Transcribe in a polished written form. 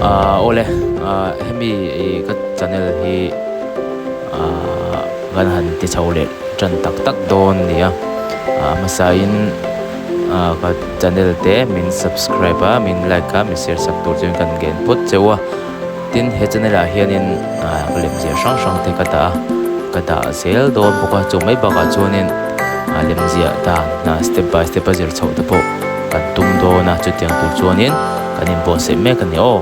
Aaa awle aaa hemi ih ka channel hi aaa kan han ti chho leh tan tak tak dawn a ni a a hmasain aaa ka channel te min subscribe a min like a min share sak tur chuan kan ngen phawt cheu a tin he channel ah hianin aaa ka lemziah hrang hrang te ka dah a ka dah zel dawn bawk a chu mai bakah chuanin a lemziah dan step by step a zir chhoh te pawh kan tum dawn a chutiang tur chuanin kan inbuatsaih mek a ni aw.